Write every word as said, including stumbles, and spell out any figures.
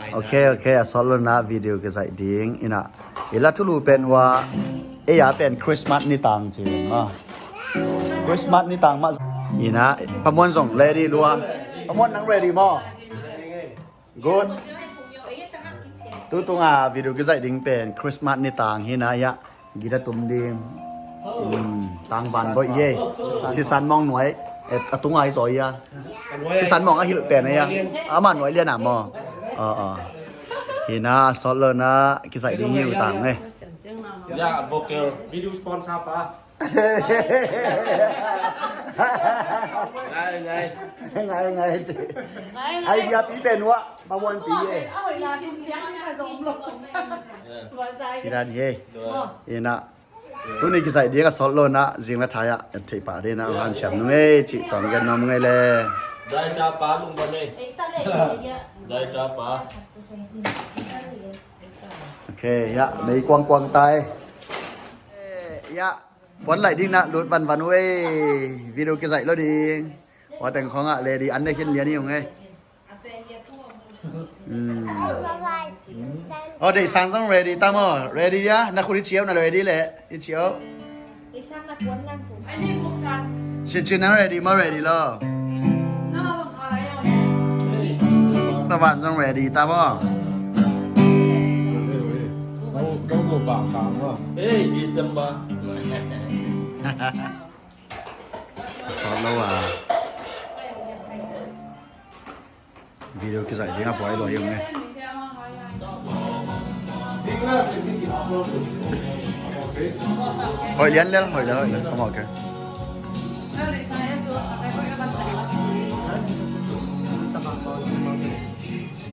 Ok, ok, a sawt lo na video kizaih ding ina. Ila thulu pen ua, ei a pen Christmas ni tang ci ma. Christmas ni tang ma. Ina, pamuan zong ready lua. Pamuan nang ready maw? Good. Tu tunga video kizaih ding pen Christmas ni tang hi na ya. Gita tum ding. Hmm, tang van boih ye. Sisan mong nuai. Eh, a tunga hi zaw ya. Sisan mong a hilh pen ya. Ama nuai lian a maw. Aw, aw. Hi na, sawt lo na kizaih ding hi u tang ne. Ya, vocal. Video sponsor pa. Ngai, ngai. Ngai, ngai. Idea pi pen ua, pamuan pi ye. Sidan ye. Ina. Tuni kizaih ding a sawt lo na, zing la thai a, et theih pah ding na, han siam nung ei, cih tawm gen nuam ngei le. Dai ta pa lung ba nei. Dai ta pa. Ok, ya, mei kuangkuang tai. Ya, puan laih ding na, lut vanvan uh ei, video kizaih lo ding. Ua teng khong ah, le di an ne khin lian i ung ei. Hmm. Oh, deih sang zong ready ta maw? Ready ya? Na khut i ciau na ready le. I ciau. Deih sang na kuan ngan pu. Ai, deih buk sang. Cin cin nang ready maw? Ready lo. Na bang kha lai yau. Tavan zong ready ta maw? Dong, dong, dong bang kang maw? Hey, December. Sawt lo a. Video kizaih ding a buai lua hi ung e. Hoih lian lel, hoih lian, hoih lian. Come on, okay.